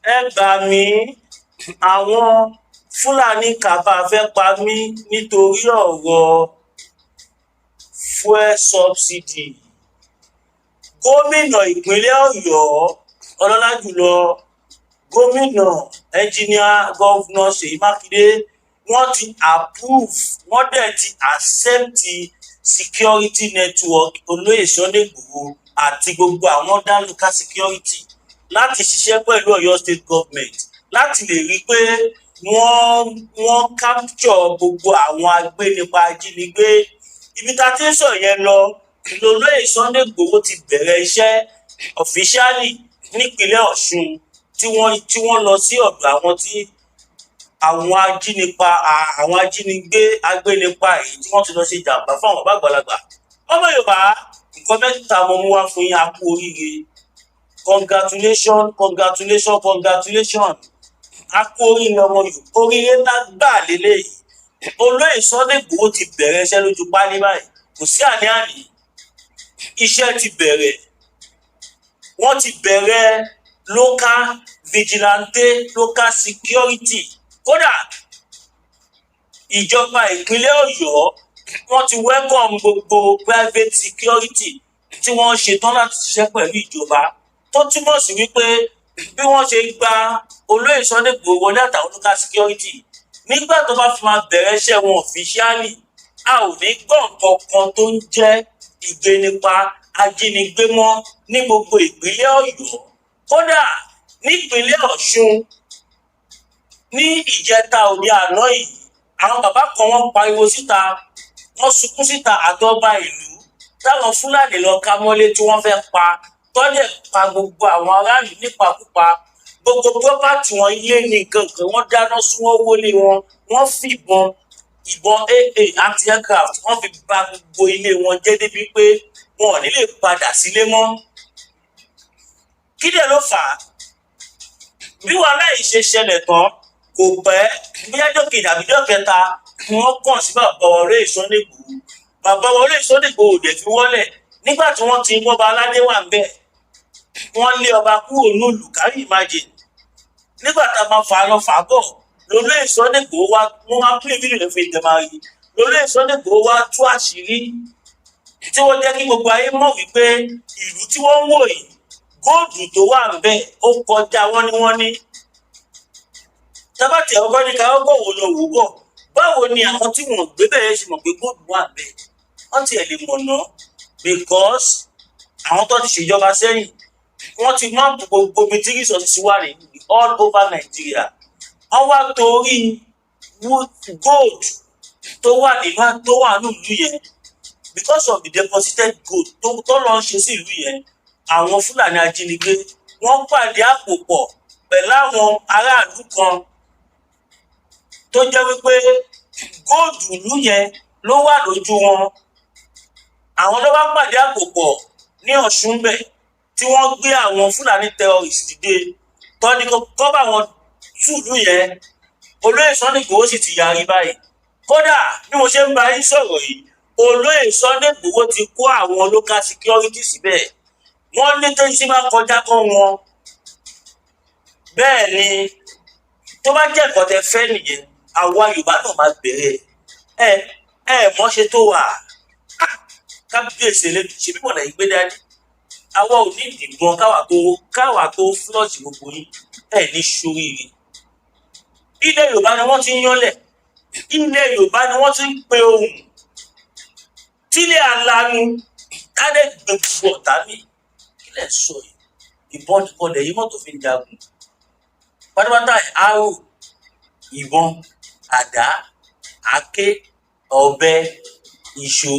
Ẹ gbà mí, àwọn Fúlàní cabal fẹ́ẹ́ pa mí nítorí ọ̀rọ̀ fuel subsidy. Gómìnà ìpínlẹ̀ Ọ̀yọ́, ọlọ́lá jùlọ Gómìnà Engineer Governor Ṣèyí Mákindé, wọ́n ti approve, wọ́n dẹ̀ ti accept security network Olóyè Sunday Igboho àti gbogbo àwọn other local security láti ṣiṣẹ́ pẹ̀lú Ọ̀yọ́ State Government láti lè rí i pé wọ́n capture gbogbo àwọn agbénipa ajínigbé. Ibi tá a ti ń sọ yẹn lọ, lolóyè Sunday Igboho ti bẹ̀rẹ̀ iṣẹ́ officially nípínlẹ̀ Ọ̀ṣun, tí wọ́n lọ sí ọ̀dọ̀ àwọn tí àwọn ajínipa, àwọn ajínigbé agbénipa yìí, tí wọ́n ti lọ ṣe jàǹbá fún àwọn bàbá àgbàlagbà. Ọmọ Yorùbá, nǹkan mẹ́ta mo mú wá fún yín. A kú oríire. Congratulation, congratulation, congratulation. A kú oríire, ọmọ Yorùbá. Oríire ńlá gbà lélẹ́yìí. Olóyè Sunday Igboho ti bẹ̀rẹ̀ iṣẹ́ lójú pálí báyìí, kò sí àní-àní. Iṣẹ́ ti bẹ̀rẹ̀. Wọ́n ti bẹ̀rẹ̀ local vigilante, local security. Kódà ìjọba ìpínlẹ̀ Ọ̀yọ́, wọ́n ti welcome gbogbo private security tí wọ́n ṣetán láti ṣiṣẹ́ pẹ̀lú ìjọba, tó túmọ̀ sí wípé bí wọ́n ṣe gba Olóyè Sunday Igboho wọlé àtàwọn local security, nígbà tó bá fi máa bẹ̀rẹ̀ iṣẹ́ wọn officially, a ò ní gbọ́ nǹkan kan tó ń jẹ́ ìgbénipa ajínigbé mọ́ ní gbogbo ìpínlẹ̀ Ọ̀yọ́. Kódà nípínlẹ̀ Ọ̀ṣun, ní ìjẹta òde àná yìí, àwọn bàbá kan, wọ́n pariwo síta, wọ́n sunkún síta, àtọba ìlú táwọn Fúlàní lọ ká mọ́lé tí wọ́n fẹ́ pa, tọ́lẹ̀ pa gbogbo àwọn aráàlú nípakúpa. Gbogbo property wọn, ilé ní nǹkan kan, wọ́n dáná sun, wọ́n wọlé wọn, wọ́n fìbọn, ìbọn AA anti aircraft, wọ́n fi bà gbogbo ilé wọn jẹ́ débi pé wọn ò ní lè padà sílé mọ́. Kí dẹ̀ ló fà á? Bí wàhálà yìí ṣe ṣẹlẹ̀ tán, kò pẹ́, bóyá ọjọ́ kejì àbí ọjọ́ kẹta, wọ́n kàn sí bàbá Olóyè Sunday Igboho. Bàbá Olóyè Sunday Igboho ò dẹ̀ fi wọ́lẹ̀. Nígbà tí wọ́n ti bọ́ba aládé wà ń bẹ̀, wọ́n lé ọba kúrò nílùú. Can you imagine? Nígbà tá a máa fà á lọ fà á bọ̀, lolóyè Sunday Igboho wá, wọ́n máa pín fídíò lè fi ìtẹ̀ máa rí. Lolóyè Sunday Igboho wá tú àṣírí tí wọ́n jẹ́ kí gbogbo ayé mọ̀ wípé ìlú tí wọ́n ń wò yìí, gold tó wà ń bẹ̀, ó kọjá. Wọ́n ní wọ́n ní tábàtì ọkọ ní ká ọkọ wò lọ wò bọ̀. Báwo ni àwọn tí wọ́n gbé bẹ́ẹ̀ ṣe mọ̀ pé gold wà ń bẹ̀? Wọ́n tiẹ̀ lè mọ̀ ná, because àwọn tó ti ṣèjọba sẹ́yìn, wọ́n ti map gbogbo ibi tí resources wà ní all over Nigeria. Wọ́n wá torí gold tó wà nínú, tó wà nílùú yẹn, because of the deposited gold tó lọ ń ṣe sí ìlú yẹn, àwọn Fúlàní ajínigbé, wọ́n pàdé àpò pọ̀ pẹ̀lú àwọn aráàlú kan tó jẹ́ wípé gold ìlú yẹn ló wà lójú wọn. Àwọn ló bá pàdé àpò pọ̀ ní Ọ̀ṣun bẹ̀, tí wọ́n gbé àwọn Fúlàní terrorist dìde tọ́ni kọ́ bá wọn túlù yẹn. Olóyè Sunday Igboho sì ti yarí báyìí. Kódà bí mo ṣe ń bá yín sọ̀rọ̀ yìí, Olóyè Sunday Igboho ti kó àwọn local security síbẹ̀. Wọ́n ní tó ṣe máa kọjá kọ́ wọn. Bẹ́ẹ̀ ni, tó bá jẹ́ nǹkan tẹ́ fẹ́ nìyẹn, àwa Yorùbá náà máa bẹ̀rẹ̀. Ẹ ẹ mọ́ ṣe tó wà. Kábíyèsí elédùn ṣe bíbọ̀ lẹ́yìn gbé dání. Àwa ò ní ìdìbọn káwa tó flush gbogbo yín. Ẹ ní ṣoríire. Ilẹ̀ Yorùbá ni wọ́n ti ń yánlẹ̀, ilẹ̀ Yorùbá ni wọ́n ti ń pe ohùn tílé alanu kádé gbé gbogbo ọ̀tá mi. Kí lẹ̀ sọ yìí? Ìbọn nìkan lẹ̀ yìí, mọ́tò fi ń jagun pátápátá, arrow, ìbọn, àdá, àáké, ọ̀bẹ, ìṣó,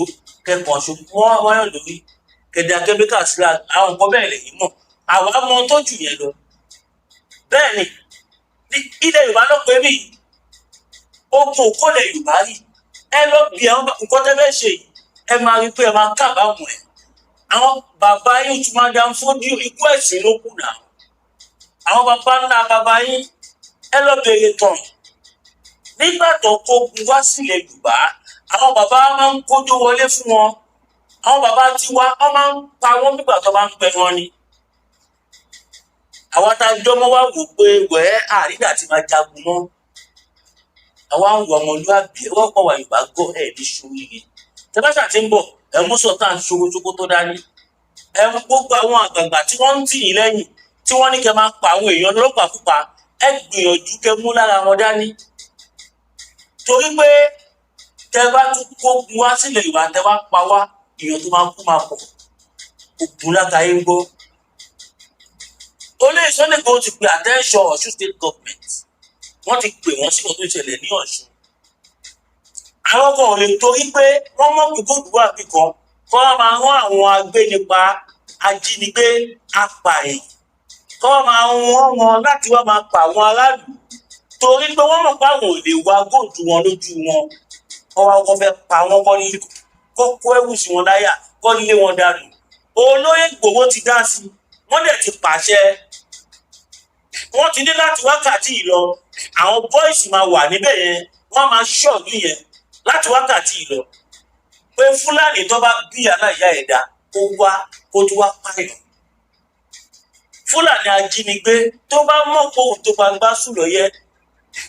kẹkàn ṣo wọ́n wáyọ̀ lórí kẹdà, chemical slag, àwọn nǹkan bẹ́ẹ̀ lè yìí mọ̀. Àwa mọ tó jù yẹn lọ. Bẹ́ẹ̀ ni, ní ilẹ̀ Yorùbá ló pé bí ogun òkòlẹ̀ Yorùbá rí. Ẹ lọ bí àwọn nǹkan tẹ́ fẹ́ ṣe yìí, ẹ máa rí i pé ẹ máa kábàámọ̀ ẹ̀. Àwọn bàbá yín tún máa dán fódìò, ikú ẹ̀sìn ló kù náà. Àwọn bàbá ńlá bàbá yín, ẹ lọ bèrè tán. Nígbà tó kógun wá sílẹ̀ Yorùbá, àwọn bàbá máa ń kójó wọlé fún wọn. Àwọn bàbá tiwa, wọ́n máa ń pa wọ́n nígbà tó bá ń pẹ wọn ni. Àwa tá a jọmọ́ wá wò pé wẹ́ẹ́ àrídà ti máa jagun mọ́. Àwa ń wo ọmọlúwàbí, wọ́n pọ̀ wá Yorùbá gọ́ ẹ̀ ní sóríire. Tẹ́báṣà ti ń bọ̀, ẹ̀ mú sọ̀tàn ṣokoṣoko tó dání, ẹ̀ mú gbogbo àwọn àgbààgbà tí wọ́n ń tì yín lẹ́yìn, tí wọ́n ní kẹ́ máa pa àwọn èèyàn lọ́pàá púpa. Ẹ gbìyànjú kẹ́ mú lára wọn dání, torí pé tẹ́ bá tún kógun wá sílẹ̀ Yorùbá, tẹ́ bá pa wá, èèyàn tó máa kú máa pọ̀. Ògùn látàyè ń gbọ́. Olóyè Sunday Igboho ti pe attention Ọ̀ṣun State Government. Wọ́n ti pè wọ́n sí nǹkan tó ń ṣẹlẹ̀ ní Ọ̀ṣun. Àwọn kan ò lè torí pé wọ́n mọ̀ pé gold wà bí kan kọ́ wọ́n máa rán àwọn agbénipa, ajínigbé, apààyàn, kọ́ wọ́n máa rán wọn láti wá máa pa àwọn aráàlú, torí pé wọ́n mọ̀ pé àwọn ò lè wa gold wọn lójú wọn. Kọ́ wá kọ́ fẹ́ pa wọ́n, kọ́ ní kó kó ẹ̀wù sí wọn láyà, kọ́ lé wọn dànù. Olóyè Ìgbòho ti dá sí. Wọ́n dẹ̀ ti pàṣẹ, wọ́n ti ní láti wákàtí yìí lọ, àwọn boys máa wà níbẹ̀ yẹn, wọ́n máa ṣọ́ọ̀lù yẹn láti wákàtí yìí lọ, pé Fúlàní tó bá bí aláìyá ẹ̀dá kó wá, kó tún wá pààyàn, Fúlàní ajínigbé tó bá mọ̀ pé òun tó gbangba sùn lọ́yẹ,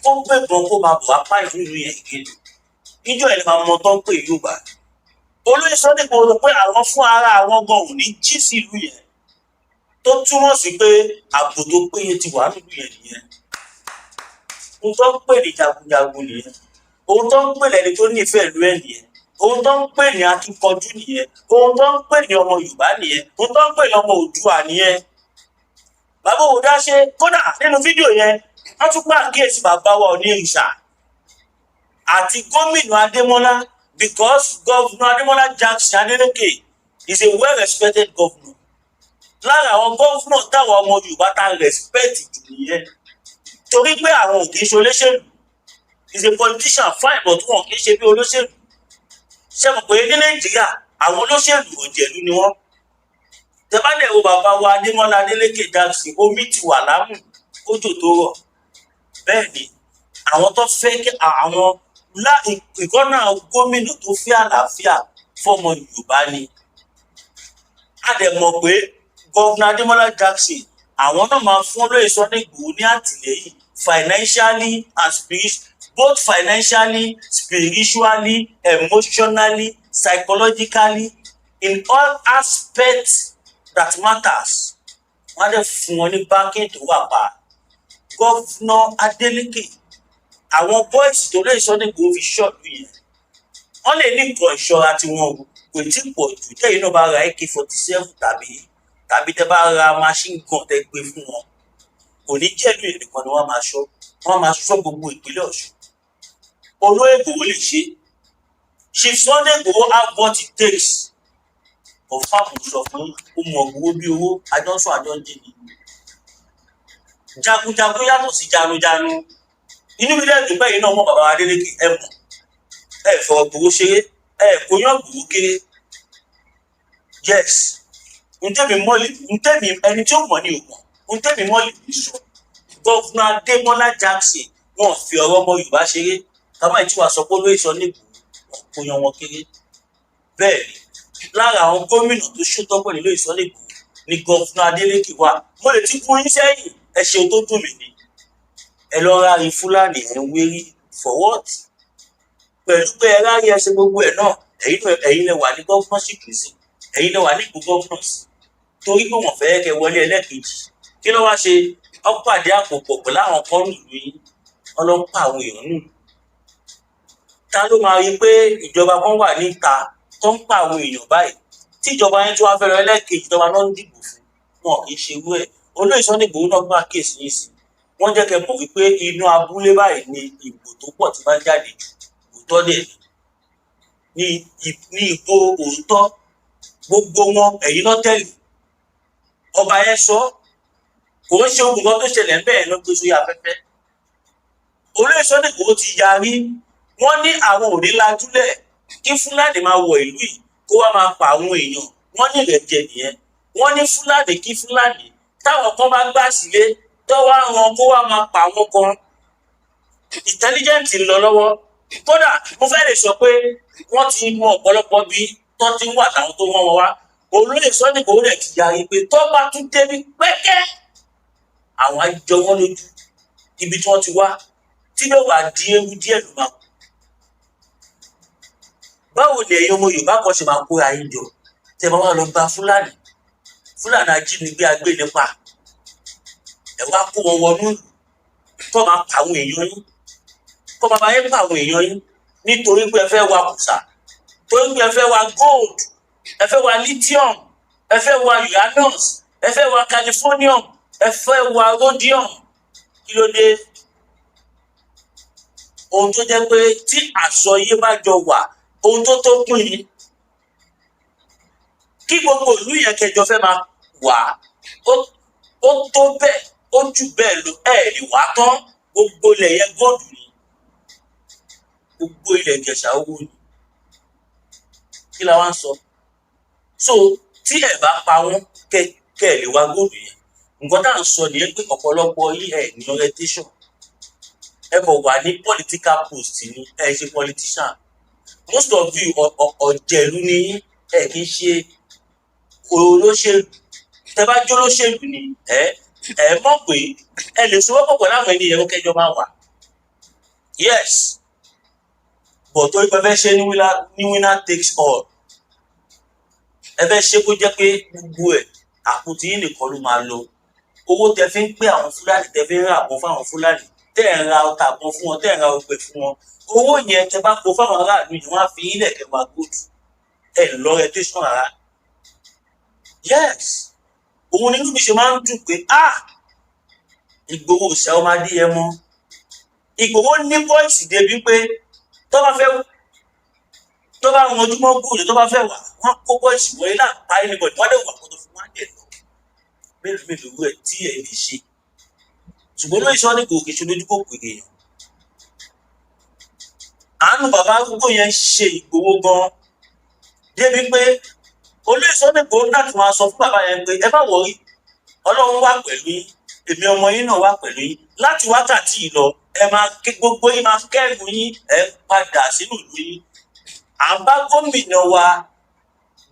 kó gbẹ̀bọ̀n, kó máa bọ̀ wá pààyàn nínú yẹn. Ìkejì níjọ́ ẹ̀ lè máa mọ tó ń pè Yorùbá. Olóyè Sunday Igboho sọ pé àwọn fún ara àwọn gan ò ní jí sí ìlú yẹn, tó túmọ̀ sí pé ààbò tó péye ti wà nílùú yẹn nìyẹn. Ohun tó ń pè ní jagunjagun nìyẹn. Ohun tó ń pè lẹ́ni tó nífẹ̀ẹ́ ìlú ẹ̀ nìyẹn. Ohun tó ń pè ní akíkanjú nìyẹn. Ohun tó ń pè ní ọmọ Yorùbá nìyẹn. Ohun tó ń pè ní ọmọ Oòduà nìyẹn. Bàbá Òdá ṣe kódà nínú fídíò yẹn, wọ́n tún pàkíyèsí bàbá wa Onírìṣà àti gómìnà Adémọ́lá, because Governor Adémọ́lá Jackson Adeleke is a well respected governor. Lára àwọn governor táwọn ọmọ Yorùbá ta respect jù nìyẹn, torí pé àwọn ò kì í ṣe olóṣèlú. Is a politician, fine, but wọn kì í ṣe bí olóṣèlú. Ṣe mọ̀ pé ní Nàìjíríà, àwọn olóṣèlú òjẹ̀lú ni wọ́n. Tẹ́bálẹ̀ wo bàbá wa Adémọ́lá Adélékè Jackson, omi ti wà lámù kójò tó rọ̀. Bẹ́ẹ̀ ni àwọn tó fẹ́ kí àwọn ìkọ́nà gómìnà tó fẹ́ àlàáfíà fọmọ Yorùbá ni. A dẹ̀ mọ̀ pé Governor Adémọ́lá Jackson, àwọn náà máa fún olóyè Sunday Igboho ní àtìlẹ́yìn financially and spiritually, both financially, spiritually, emotionally, psychologically, in all aspects that matters. Wọ́n á dẹ̀ fún wọn ní backing tó wà pa. Governor Adeleke, àwọn boys tó lóye Sunday Igboho fi ṣọ́ọ̀lù yẹn, wọ́n lè ní nǹkan ìṣọ́ra tí wọ́n kò tí pọ̀ jù. Tẹ́yìn náà bá ra AK-47 tàbí tẹ́ bá ra machine gun, tẹ́ gbé fún wọn, kò ní jẹ́ ìlú yẹn nìkan ni wọ́n máa ṣọ́. Wọ́n máa ṣọ́ gbogbo ìpínlẹ̀ Ọ̀ṣun. Olóyè Ìgbòho lè ṣe. Chief Sunday Igboho have what it takes. Confam sọ fún ó mọ owó bí owó àjọsùn àjọ ń jìnnì. Jagunjagun yàtọ̀ sí janujanu. Inú mi lẹ́dùn bẹ́ẹ̀ náà mọ̀. Bàbá Adélékè, ẹ mọ̀, ẹ fọ̀rọ̀ Gbòho ṣeré, ẹ kò yán Gbòho kéré. Yes, ntẹ́mi mọ́lì, ntẹ́mi ẹni tí ó mọ̀ ní ò mọ̀, ntẹ́mi mọ́lì ní sọ. Governor Adémọ́lá Jackson, wọn fi ọ̀rọ̀ ọmọ Yorùbá ṣeré. Kàmáì tí wàá sọ pé olóyè sọ ní Ìgbòho, wọn kò yan wọn kéré. Bẹ́ẹ̀ ni lára àwọn gómìnà tó ṣòtọ́ pẹ̀lú olóyè Sunday Ìgbòho ni Governor Adélékè wà. Mo lè ti fún yín sẹ́yìn. Ẹ ṣeun tó dùn mí ni ẹ lọ rárí Fúlàní, ẹ ń wérí for what? Pẹ̀lú pé ẹ rárí, ẹ ṣe gbogbo ẹ̀ náà, ẹ̀yin náà, ẹ̀yin lẹ wà ní governorship sí, ẹ̀yin lẹ wà ní ipò governors, torí pé wọ́n fẹ́ kẹ́ wọlé ẹlẹ́ẹ̀kejì. Kí ló wá ṣe? Ọ pàdé àpò pọ̀ pẹ̀lú àwọn kan nílùú yín, ọlọ́pàá àwọn èèyàn nù. Ta ló máa rí i pé ìjọba kan wà níta tó ń pa àwọn èèyàn báyìí, tí ìjọba yẹn tó wá fẹ́ lọ ẹlẹ́ẹ̀kejì, ìjọba náà ń dìbò fún wọn? Kì í ṣe irú ẹ̀. Olóyè Sunday Igboho náà gbà kéèsì yìí sí. Wọ́n jẹ́ kẹ́ mọ̀ wípé inú abúlé báyìí ni ìbò tó pọ̀ tí máa ń jáde jù. Òótọ́ dẹ̀ ní ní ìbò òótọ́. Gbogbo wọn, ẹ̀yin náà tẹ̀lé ọba yẹn sọ. Kò ń ṣe ogun kan tó ṣẹlẹ̀ bẹ́ẹ̀ ló gbé sórí afẹ́fẹ́. Olóyè Sunday Igboho ti yarí. Wọ́n ní àwọn ò ní lajúlẹ̀ kí Fúlàní máa wọ ìlú yìí, kó wá máa pa àwọn èèyàn. Wọ́n ní ìrẹ́jẹ nìyẹn. Wọ́n ní Fúlàní kí Fúlàní táwọn kan bá gbà sílé tó wá ran, kó wá máa pa àwọn kan. Intelligent ń lọ lọ́wọ́. Kódà mo fẹ́ lè sọ pé wọ́n ti mú ọ̀pọ̀lọpọ̀ bí tó ti ń wà táwọn tó wọ́n wọn wá. Olóyè Sunday Igboho rẹ̀ ti yarí pé tó bá tún débi pẹ́kẹ́. Àwọn á jọ wọ́n lójú ibi tí wọ́n ti wá tí yóò bá di ewu díẹ̀ ló máa kú. Báwo ni ẹ̀yin ọmọ Yorùbá kan ṣe máa kóra yín jọ tẹ́ bá wà lọ gba Fúlàní, Fúlàní ajínigbé agbénipa, ẹ wá kó wọn wọnú ìlú tó máa pa àwọn èèyàn yín, kó máa bá yín pa àwọn èèyàn yín, nítorí pé ẹ fẹ́ wa kùsà, torí pé ẹ fẹ́ wa gold, ẹ fẹ́ wa lithium, ẹ fẹ́ wa uranus, ẹ fẹ́ wa californium, ẹ fẹ́ wa rhodium? Kí ló dé? Ohun tó jẹ́ pé tí àsọyé bá jọ wà, ohun tó tó pín in kí gbogbo ìlú yẹn kẹjọ fẹ́ máa wà, ó tó bẹ́ẹ̀, ó jù bẹ́ẹ̀ lọ. Ẹ lè wá tán. Gbogbo ilẹ̀ yẹn gold ni, gbogbo ilẹ̀ Ìjẹ̀ṣà owó ni. Kí la wá ń sọ? So tí ẹ bá pa wọ́n, kẹ ẹ lè wá gold yẹn. Nǹkan tá à ń sọ nìyẹn pé ọ̀pọ̀lọpọ̀ yín, ẹ ní orientation. Ẹ kò wà ní political post ni, ẹ ṣe politician. Most of you, ọ̀jẹ̀lú ni yín, ẹ kì í ṣe olóṣèlú. Tẹ bá jó lóṣèlú ni, ẹ mọ̀ pé ẹ lè sowọ́pọ̀ pẹ̀lú àwọn ènìyàn kẹjọ máa wà. Yes, but torí pé ẹ fẹ́ ṣe ní winner takes all, ẹ fẹ́ ṣe kó jẹ́ pé gbogbo ẹ̀ àpótí yín nìkan ló máa lọ. Owó tẹ fi ń pé àwọn Fúlàní, tẹ fi ń rà àbọn fáwọn Fúlàní, tẹ ẹ̀ ń ra ọta àbọn fún wọn, tẹ ẹ̀ ń ra ọgbẹ fún wọn, owó yẹn tẹ bá kó fáwọn aráàlú yìí, wọ́n á fi yín lẹ̀kẹ́ wá gold. Ẹ̀ lọ orientation rárá. Yes, òun nínú mi ṣe máa ń dùn pé, ah, Ìgbòho ṣe ọmọ Adéyẹmọ. Ìgbòho ní voice débi pé tó bá fẹ́, tó bá wọn ojúmọ́ gold, tó bá fẹ́ wà, wọ́n kó voice wọlé náà pa anybody, wọ́n dẹ̀ wà kó tó fi wọ́n á dẹ̀ lọ. Mélòó mélòó rẹ̀ tí ẹ lè ṣe? Ṣùgbọ́n lóyún sọ ní kò kì í ṣe lójú kò pè èèyàn. Àánú bàbá arúgbó yẹn ṣe Ìgbòho gan débi pé olóyè Sunday Igboho láti máa sọ fún bàbá yẹn pé ẹ má worry, Ọlọ́run wà pẹ̀lú yín, èmi ọmọ yín náà wà pẹ̀lú yín. Láti wákàtí yìí lọ, ẹ máa ké gbogbo yín, máa kẹ́rù yín, ẹ padà sínú ìlú yín. À ń bá gómìnà wa,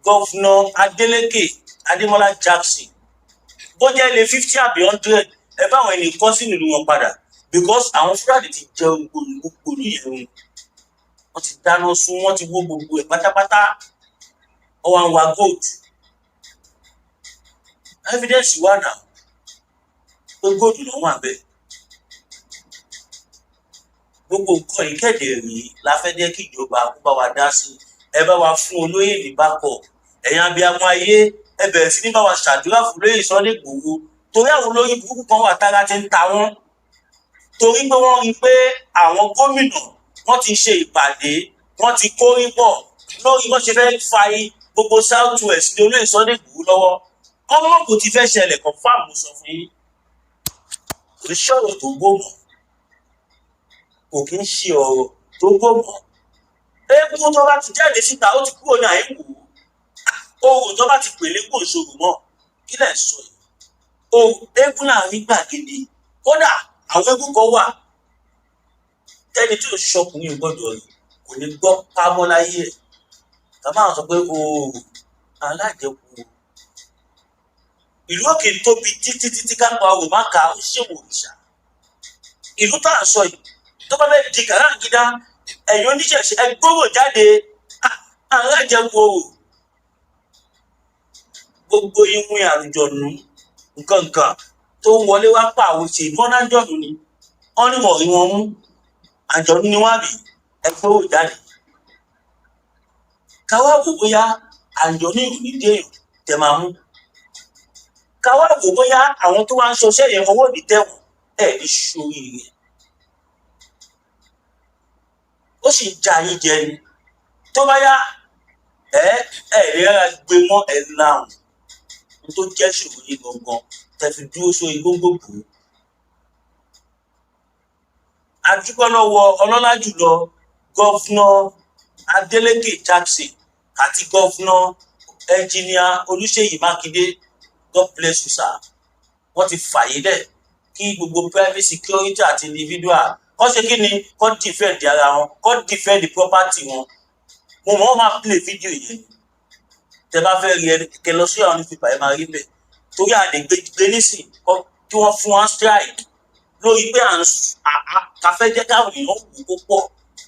Governor Adeleke Adémọlá Jackson, bó jẹ́ ilé 50 àbí 100, ẹ bá àwọn ẹnì kọ́ sínú ìlú wọn padà, because àwọn Fúlàní ti jẹ gbogbo ìlú yẹn run, wọ́n ti dáná sun, wọ́n ti wó gbogbo ẹ̀ pátápátá. Wọ́n wá ń wa gold. Evidence wà náà pé gold ló wà bẹ́ẹ̀. Gbogbo nǹkan ìkéde rí la fẹ́ jẹ́ kí ìjọba kó bá wa dá sí. Ẹ bá wa fún olóyè ní backup. Ẹ̀yin abiyamọ ayé, ẹ bẹ̀rẹ̀ sí ní bá wa ṣàdúrà fún olóyè Sunday Igboho, torí àwọn olórí burúkú kan wà tára ti ń ta wọ́n, torí pé wọ́n rí i pé àwọn gómìnà wọ́n ti ṣe ìpàdé, wọ́n ti kórí pọ̀ lórí wọ́n ṣe fẹ́ fa gbogbo South West ní olóyè Sunday Igboho lọ́wọ́. Ọmọ kò ti fẹ́ ṣẹlẹ̀. Confam, mo sọ fún yín, kò sí ọ̀rọ̀ tó gbómọ̀, kò kí ń ṣe ọ̀rọ̀ tó gbómọ̀. Eégún tó bá ti jáde síta, ó ti kúrò ní àìwò. Ohun tó bá ti pèlé kò ṣòro mọ́. Kí lẹ̀ ń sọ yìí? Ohun eégún láàrin gbàgede, kódà àwọn eégún kan wà tẹ́ni tí ò ṣọkùnrin gbọ́dọ̀ rí, kò ní gbọ́ pámọ́ láyé ẹ̀. Ká máa sọ pé oòrùn alájẹkù ìlú òkè tóbi títí títí, ká pa ọrùn má ka ó ṣèwò òrìṣà. Ìlú tá à ń sọ yìí, tó bá fẹ́ di kàráǹgídá, ẹ̀yin oníṣẹ̀ṣe, ẹ gbórò jáde alájẹkù oòrùn. Gbogbo ìwìn àlùjọ̀nù nǹkan nǹkan tó ń wọlé wá pa àwọn ṣe ìbọn nájọ̀nù ni wọ́n ní wọ́n rí wọn mú. Àjọ̀nù ni wọ́n àbí? Ẹ gbórò jáde káwá wò bóyá àjọ̀nù ìlú ní déèyàn tẹ máa mú. Káwá wò bóyá àwọn tó wá ń ṣọṣẹ́ yẹn, ọwọ́ ní tẹ̀wọ̀n ẹ̀ ní ṣoríire. Ó sì ń já yín jẹ ni. Tó bá yá, ẹ ẹ lè rárá gbé mọ́ ẹ láwùn. Ní tó jẹ́ ṣòro yín gangan tẹ fi dúró sórí gbogbogbò. A dúpẹ́ lọ́wọ́ ọlọ́lá jùlọ Governor Adeleke Jackson àti Governor Engineer Olúṣèyí Mákindé. God bless you, sir. Wọ́n ti fàyè lẹ̀ kí gbogbo private security àti individual kọ́ ṣe kí ni, kọ́ defend ara wọn, kọ́ defend property wọn. Mo mọ̀, wọ́n máa play video yẹn. Tẹ bá fẹ́ rí ẹ, kẹ lọ sí àwọn newspaper, ẹ máa rí bẹ́ẹ̀, torí a lè gbé gbé nísìn kọ́ kí Kí wọ́n fún wa strike lórí pé à ń ká fẹ́ jẹ́ káwọn èèyàn wò ó pọ̀,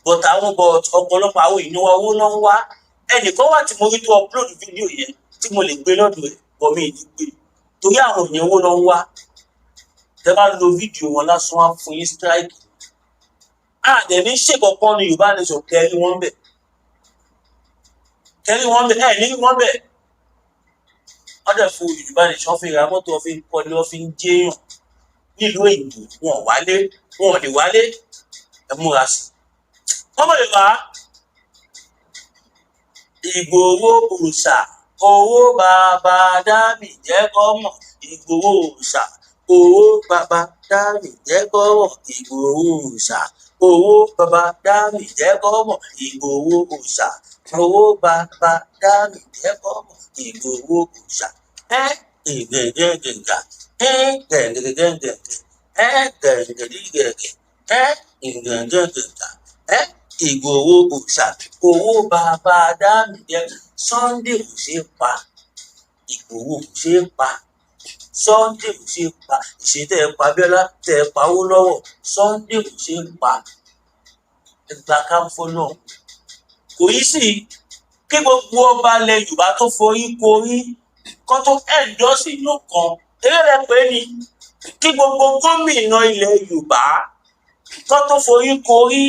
but àwọn, but ọ̀pọ̀lọpọ̀ àwọn èèyàn wa, owó náà ń wá. Ẹnìkan wà tí mo rí tó upload fídíò yẹn tí mo lè gbé lọ́dọ̀ ẹ̀, bọ̀ mi ì ní gbé torí àwọn èèyàn, owó náà ń wá. Tẹ bá lo fídíò wọn lásán, wá fún yín strike. Àdẹ̀ ní ṣèkọ̀kan ní Yorùbá Nation, kẹrí wọn bẹ̀, kẹrí wọn bẹ̀, ẹ̀ ní wọn bẹ̀. Wọ́n dẹ̀ fún Yorùbá Nation, fi ra mọ́tò, wọ́n fi ń kọ́lé, wọ́n fi ń jẹ́yàn nílùú òyìnbó. Wọn ò wálé, wọn ò lè wálé. Ẹ múra sí i. Ọmọ Yorùbá, Ìgbòho òòṣà, owó bàbá dámì jẹ́ kọ́ mọ̀. Ìgbòho òòṣà, owó bàbá dámì jẹ́ kọ́ mọ̀. Ìgbòho òòṣà, owó bàbá dámì jẹ́ kọ́ mọ̀. Ìgbòho òòṣà, owó bàbá dámì jẹ́ kọ́ mọ̀. Ìgbòho òòṣà, ẹ ìgẹ̀gẹ̀gẹ̀gà, ẹ gẹ̀gẹ̀gẹ̀gẹ̀, ẹ gẹ̀gẹ̀gẹ̀gẹ̀, ẹ ìgẹ̀gẹ̀gẹ̀gà, ẹ Ìgbòho òòṣà, owó bàbá dámì jẹ́. Sunday ò ṣeé pa, Ìgbòho ò ṣeé pa, Sunday ò ṣeé pa. Ìṣe tẹ́ ẹ pa Abíọ́lá, tẹ́ ẹ pa Awólọ́wọ̀, Sunday ò ṣeé pa. Ẹ gba káńfọ́ náà. Kò yí sí kí gbogbo ọba ilẹ̀ Yorùbá tó forí korí kó tó endorse èèyàn kan eré rẹ̀ pé ni kí gbogbo gómìnà ilẹ̀ Yorùbá kó tó forí korí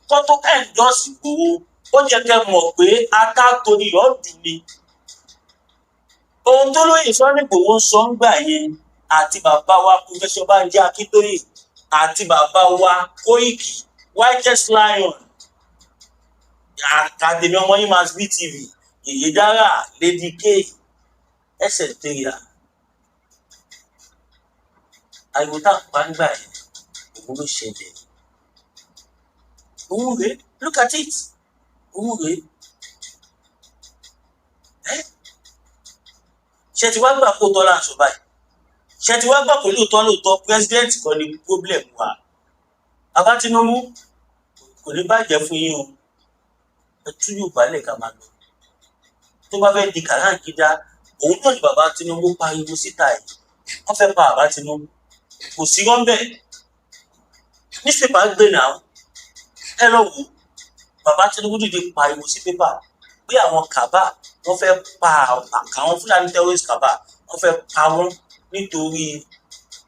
kó tó endorse Ìgbòho, ó jẹ́ kẹ́ mọ̀ pé ata torí ọ̀dùn ni. Ohun tó lóye Sunday Igboho ń sọ ń gbà yẹn, àti bàbá wa Professor Banji Akíntóyè, àti bàbá wa Kóìkì Whitest Lion, Academy, ọmọ yín Mass BTV, Yèyé Dára, Lady K, ẹsẹ̀ tẹ̀yà, ariwo tá à ń pa nígbà yẹn, òun ló ṣẹlẹ̀. Òun rèé, look at it, òun rèé. Ẹ ṣe ti wá gbà kó tọ́ là ń sọ báyìí? Ṣe ti wá gbà pé lóòótọ́ lóòótọ́, president kan ní problem wa? Bàbá Tinubu, kò ní bàjẹ́ fún yín o. Ẹ tú Yorùbá lẹ̀ ká máa lọ. Tó bá fẹ́ di kàráǹgídá, òun náà ni bàbá Tinubu pariwo síta yìí. Wọ́n fẹ́ pa bàbá Tinubu, kò sí rọ́ńbẹ́. Newspaper gbé náà, ẹ lọ wò. Bàbá Tinubu dìde pariwo sí pépà pé àwọn cabal, wọ́n fẹ́ pa àwọn Fúlàní terrorist cabal, wọ́n fẹ́ pa wọ́n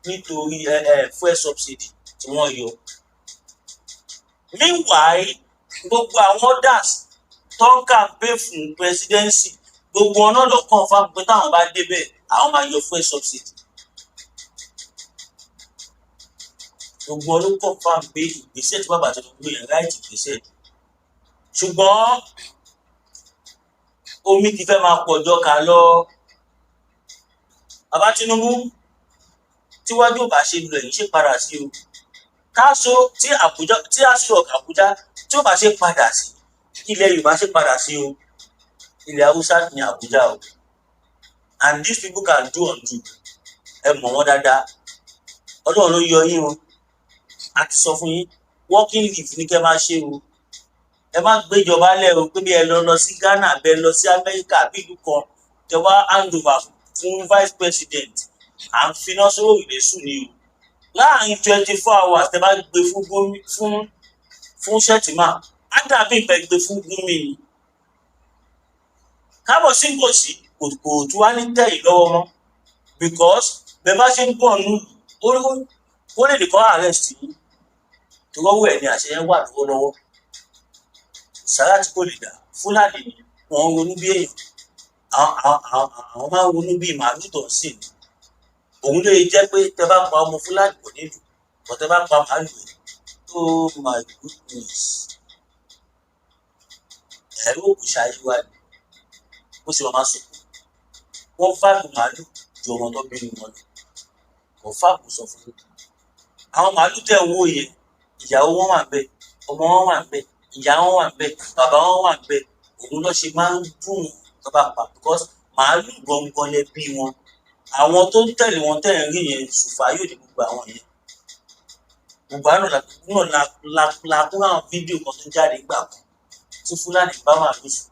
nítorí ẹ ẹ fuel subsidy tí wọ́n yọ. Meanwhile, gbogbo àwọn others tó ń campaign fún presidency, gbogbo wọn náà lọ confirm pé táwọn bá débẹ̀, àwọn máa yọ fuel subsidy. Gbogbo wọn ló confirm pé ìgbésẹ̀ tí bàbá Tinubu gbé yẹn, right ìgbésẹ̀. Ṣùgbọ́n omi ti fẹ́ máa pọ̀jọ kà lọ. Bàbá Tinubu, tíwájú ò bá ṣe lọ, ẹ̀yìn ṣe padà sí o. Káṣó tí Àbújá, tí Aso Rock Àbújá tí ó bá ṣe padà sí, ilẹ̀ Yorùbá ṣe padà sí o. Ilẹ̀ Haúsá ní Àbújá o, and these people can do undo. Ẹ mọ̀ wọ́n dáadáa. Ọlọ́run ló yọ yín o. A ti sọ fún yín, working leave ní kẹ́ máa ṣe o. Ẹ má gbéjọba lẹ̀ o, pé bí ẹ lọ lọ sí Ghana, bẹ lọ sí Amẹ́ríkà bí ìlú kan, tẹ wá hand over fún vice president. À ń finá sórí òrùlé sùn ni o. Láàrin 24 hours, tẹ bá gbé fún Gumi, fún Shettima, á dàbí ìpẹ́ gbé fún Gumi ni. Kábọ̀ sí kò sí, kò tún wá ní tẹ̀yìn lọ́wọ́ mọ́, because bẹ́ẹ̀ bá ṣe ń bọ̀ nù, ó lè nìkan arrest yín tó lọ́wọ́ ẹ̀ ní àṣẹ yẹn wà lọ́wọ́lọ́wọ́. Sàrà tí kò lè dà. Fúlàní ni wọ́n ń ronú bí èèyàn, àwọn máa ń ronú bí màálù tó ń sìn ní. Òun ló yẹ jẹ́ pé tẹ bá pa ọmọ Fúlàní, kò ní dùn, but tẹ bá pa màálù ẹ̀, oh my goodness, ẹ̀rọ òkú ṣayé wa ni bó ṣe máa sunkún. Wọ́n fáàgù màálù ju ọmọ tó bínú wọn lọ. Kò fáàgù sọ fún mi. Àwọn màálù tẹ̀ ń wò yẹn, ìyàwó wọn wà ń bẹ̀, ọmọ wọn wà ń bẹ̀, ìyá wọn wà ń bẹ̀, bàbá wọn wà ń bẹ̀. Òun ló ṣe máa ń dùn tó bá pa, because màálù gangan lẹ bí wọn. Àwọn tó ń tẹ̀lé wọn tẹ̀ ń rí yẹn, sùfàyò ní gbogbo àwọn yẹn. Gbogbo àná náà la kún àwọn fídíò kan tó jáde gbà kan tí Fúlàní bá màálù sùn.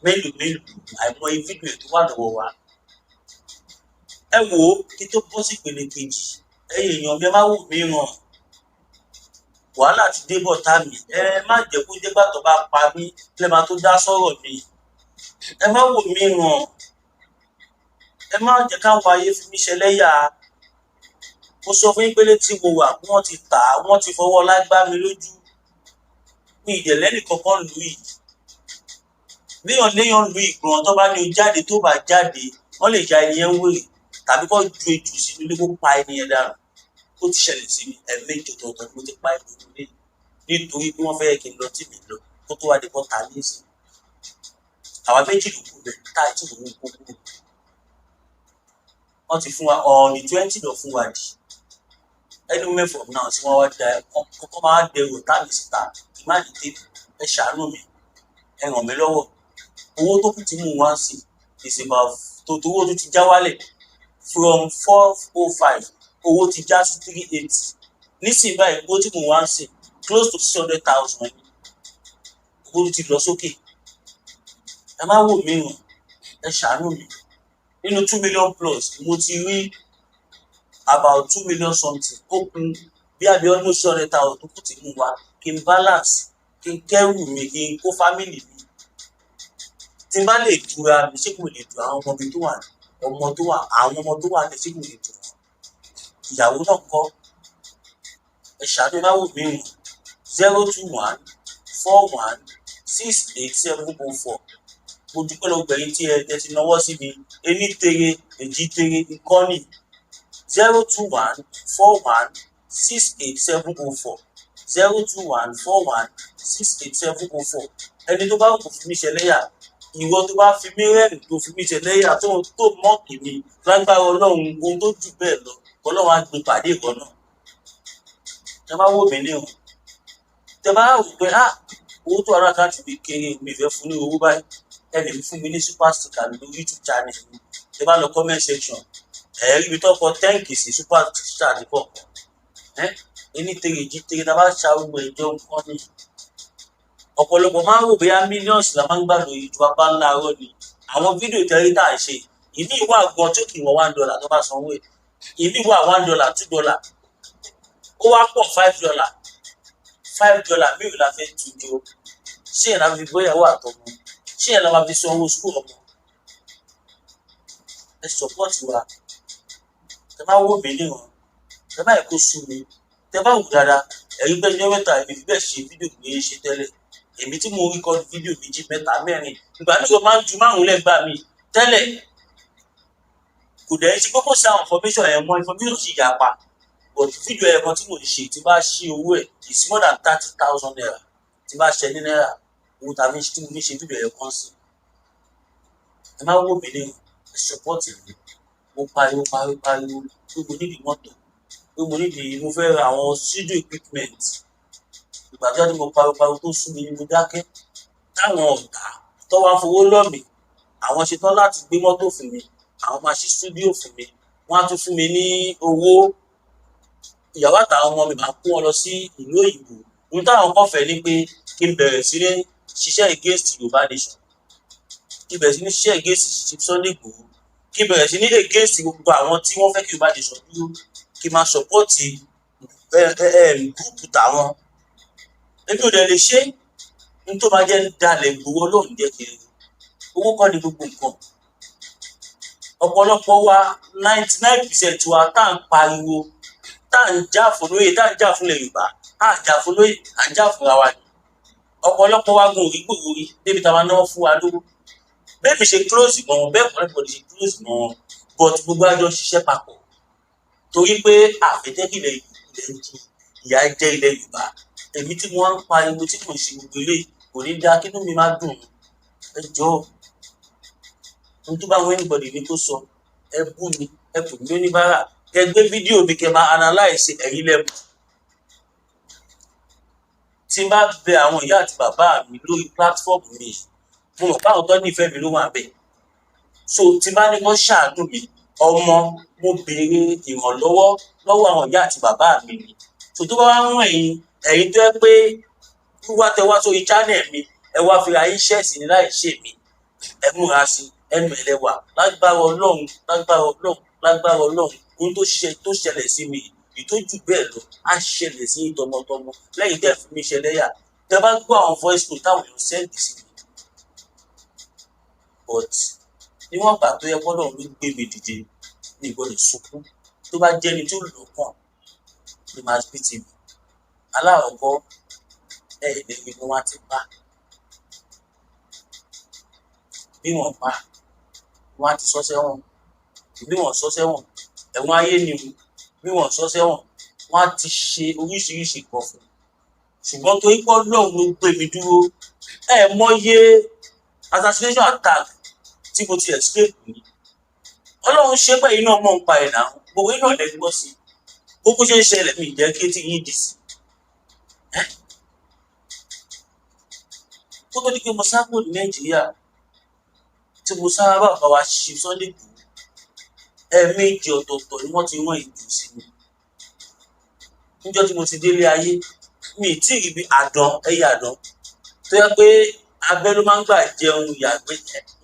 Mélòó mélòó, àìmọye fídíò tó wà lọ́wọ́ wa. Ẹ wò ó, kí tó bọ́ sí ìpele kejì, ẹ̀yin èèyàn mi, ẹ má wò mí ràn. Wàhálà ti dé bọ̀ tá mi. Ẹ má jẹ́ kó jẹ́ gbàtọ́ bá pa mí lẹ́ máa tó dá sọ̀rọ̀ mi. Ẹ má wò mí ràn, ẹ má jẹ́ káwọn ayé fi mí ṣẹlẹ́yà. Mo sọ fún yín pé létí mo wà, wọ́n ti tà á, wọ́n ti fọwọ́ ọlá gbá mi lójú. Mi ìdẹ̀lẹ́ nìkankan lù yìí. Béèyàn léèyàn lu ìgbọ̀n, tó bá ní o jáde, tó bá jáde, wọ́n lè ya ẹni yẹn wèrè tàbí kó ju ejò sínú ilé kó pa ẹni yẹn dànù. Ó ti ṣẹlẹ̀ sí mi. Ẹ̀ẹ̀mejì ọ̀tọ̀ọ̀tọ̀ ni mo ti pa ìlú ilé nítorí pé wọ́n fẹ́ kí n lọ tí mi lọ kó tó wá di bọ́ta nísìn. Àwa méjì ló kù bẹ́ẹ̀ tá àti ìwé kó kúrò. Wọ́n ti fún wa on the 20 lọ fún wa di any moment from now tí wọ́n wá da kọ́kọ́ máa dẹrù táàmì síta kí má ní tèmi. Ẹ ṣàánú mi, ẹ ràn mí lọ́wọ́. Owó tó kù tí mò ń wá sí is about tó owó tó ti já wálẹ̀ from 405, owó ti já sí 380 nísìnyí báyìí. Owó tí mò ń wá sí close to 600,000. Owó tó ti lọ sókè. Ẹ má wò mí ràn, ẹ ṣàánú mi. Nínú 2 million plus, mo ti rí about 2 million something. Ó kù bí àbí almost 600,000 tó kù tí mò ń wá kí n balance, kí n kẹ́rù mi, kí n kó family mi. Tí n bá lè dúra mi, ṣé kò lè dùn àwọn ọmọ mi tó wà, ọmọ tó wà, àwọn ọmọ tó wà ní, ṣé kò lè dùn wọn? Ìyàwó náà kọ́. Ẹ ṣàánú, ẹ má wò mí rìn. 0214168704. Mo dúpẹ́ lọ́wọ́ gbẹ̀yìn tí ẹ ti náwó sí mi. Ení tere, èjì tere, ìkọ́nì. 0214168704, 0214168704. Ẹni tó bá kò fi mí ṣẹlẹ́yà, ìwọ tó bá fi mí rẹ́rìn, tó fi mí ṣẹlẹ́yà, tó mock mi, lágbára Ọlọ́run, ohun tó jù bẹ́ẹ̀ lọ, Ọlọ́run á gbé pàdé ìkọ́ náà. Ẹ má wò mí níhùn. Tẹ bá rò pé, ah, owó tó wà ní account mi kéré, mi fẹ́ fún ní owó báyìí, ẹ lè fún mi ní super sticker lórí YouTube channel mi. Tẹ bá lọ comment section, ẹ rí ibi tó kọ thank sí super chat kọ̀ọ̀kan. Ẹ ení tere, èjì tere, tá a bá ṣa gbogbo ìjọ nǹkan ni. Ọ̀pọ̀lọpọ̀ máa ń rò bóyá millions la máa ń gbà lórí ju apá ńlá arọ́ ni. Àwọn fídíò tẹ́rí tá à ń ṣe ìmí wà gan tí ó kì í wọ $1 tó bá sanwó ẹ̀. Ìmí wà $1, $2, ó wá pọ̀ $5. $5 mélòó la fẹ́ tu jọ? Ṣé ẹ̀ la fi bóyáwó àtọmọ? Ṣé ẹ̀ la máa fi sanwó school ọmọ? Ẹ support wa. Ẹ má wò mí níran, ẹ má yẹ kó sú mi. Tẹ bá wù dáadáa, ẹ̀rí pé ọjọ́ mẹ́ta èmi fi bẹ́ẹ̀ ṣe fídíò gbé ṣe tẹ́lẹ̀. Èmi tí mo record fídíò méjì, mẹ́ta, mẹ́rin, ìgbà míì máa ń ju márùn lẹ́gbàá mi tẹ́lẹ̀. Kò dẹ̀ ṣe kókó sí àwọn information ẹ̀ mọ́, information sì yapa, but fídíò ẹ̀ kan tí mo ṣe, tí bá ṣí owó ẹ̀, is more than ₦30,000. Tí bá ṣe ní náírà, owó tàbí tí mo fi ṣe fídíò ẹ̀ kan sí. Ẹ má wò mí ní, ẹ support mi. Mo pariwo, pariwo, pariwo pé mo nídìí mọ́tò, pé mo nídìí, mo fẹ́ ra àwọn studio equipment. Ìgbà tí wọ́n ti mo pariwo pariwo tó sú mi ni mo dákẹ́. Táwọn ọ̀tá tó wá fowó lọ̀ mí, àwọn ṣetán láti gbé mọ́tò fún mi, àwọn máa ṣí studio fún mi, wọ́n á tún fún mi ní owó. Ìyàwó àtàwọn ọmọ mi, máa kó wọn lọ sí ìlú òyìnbó. Ohun táwọn kàn fẹ́ ni pé kí n bẹ̀rẹ̀ sí ní ṣiṣẹ́ against Yorùbá nation, kí n bẹ̀rẹ̀ sí ní ṣiṣẹ́ against Chief Sunday Igboho, kí n bẹ̀rẹ̀ sí ní against gbogbo àwọn tí wọ́n fẹ́ kí Yorùbá nation dúró, kí n máa support group tàwọn. Èmi ò dẹ̀ lè ṣe é. N tó máa jẹ́ ń dalẹ̀ Ìgbòho, Ọlọ́run jẹ́ kí n rí. Owó kọ́ ni gbogbo nǹkan. Ọ̀pọ̀lọpọ̀ wa, 99% wa tá à ń pariwo, tá à ń jà fún lóye, tá à ń jà fún ilẹ̀ Yorùbá, à ń jà fún lóye, à ń jà fúnra wa ni. Ọ̀pọ̀lọpọ̀ wa gun òrí gbòòrò rí débi tá a máa náwó fún wa lówó. Bẹ́ẹ̀ mi ṣe close mọ́ wọn, bẹ́ẹ̀ kọ́ everybody ṣe close mọ́ wọn, but gbogbo àjọ ṣiṣẹ́ papọ̀ torí pé àfẹ́jẹ́ kí ilẹ̀ ìyà jẹ́ ilẹ̀ Yorùbá. Èmi tí mo wá ń pariwo, tí mò ń ṣe gbogbo eléyìí, kò ní dáa kí inú mi má dùn. Ẹ jọ̀ọ́, ohun tó bá wọn anybody ní kó sọ. Ẹ bú mi, ẹ pè mí oníbàárà, kẹ gbé fídíò mi, kẹ máa analyse ẹ̀yin lẹ́mọ̀. Tí n bá bẹ àwọn ìyá àti bàbá mi lórí platform mi, mo mọ̀ pé àwọn tó nífẹ̀ẹ́ mi ló wà bẹ́ẹ̀. So tí n bá ní kó ṣàánú mi, ọmọ mo béèrè ìrànlọ́wọ́ lọ́wọ́ àwọn ìyá àti bàbá mi ni. So tó bá wá ń ràn ẹ̀yin, ẹ̀yin tó yẹ pé wíwá tẹ wá sórí channel mi, ẹ wá fi ra yín ṣẹ̀sìn ní láì ṣe mi, ẹ múra sí ẹnu ẹlẹ́wà. Lágbára Ọlọ́run, lágbára Ọlọ́run, Lágbára Ọlọ́run, ohun tó ṣe tó ṣẹlẹ̀ sí mi ìtọ́jú bẹ́ẹ̀ lọ á ṣẹlẹ̀ sí yín tọmọtọmọ. Lẹ́yìn tẹ́ fi mi ṣẹlẹ́yà, tẹ́ bá gbọ́ àwọn voice note táwọn èèyàn send sí mi. But níwọ̀n ìgbà tó yẹ kọ́ lọ́run ló gbé mi dìde, mi ò gbọ́dọ̀ sunkún. Tó bá jẹ́ni tó lọ́kàn ló máa bí tèmi. Alákọ̀ọ́kọ́, ẹ lè rí wọn ti pa. Bí wọ́n pa, wọ́n á ti sọ sẹ́wọ̀n. Bí wọ́n sọ sẹ́wọ̀n, ẹ̀wọ̀n ayé ni o. Bí wọ́n sọ sẹ́wọ̀n, wọ́n á ti ṣe oríṣiríṣi nǹkan fún un. Ṣùgbọ́n torí pé Ọlọ́run ló gbé mi dúró, ẹ mọye assassination attack tí mo ti escape ní. Ọlọ́run ṣe pé iná mọ̀ ń pa ẹ̀ náà, gbogbo iná lẹ gbọ́ sí. Gbogbo ṣe ń ṣẹlẹ̀, mi jẹ́ kí etí yín di sí. Kó tó di pé mo sá kúrò ní Nàìjíríà, tí mo sá bàbá wa ṣe Sunday Igboho, ẹ̀ẹ̀mejì ọ̀tọ̀ọ̀tọ̀ ni wọ́n ti rán ìjù sí mi. Níjọ́ tí mo ti délé ayé, mi ì tí ì rí bí àdán, ẹyẹ àdán tó yẹ pé abẹ́ ló máa ń gbà jẹun ìyàgbẹ́,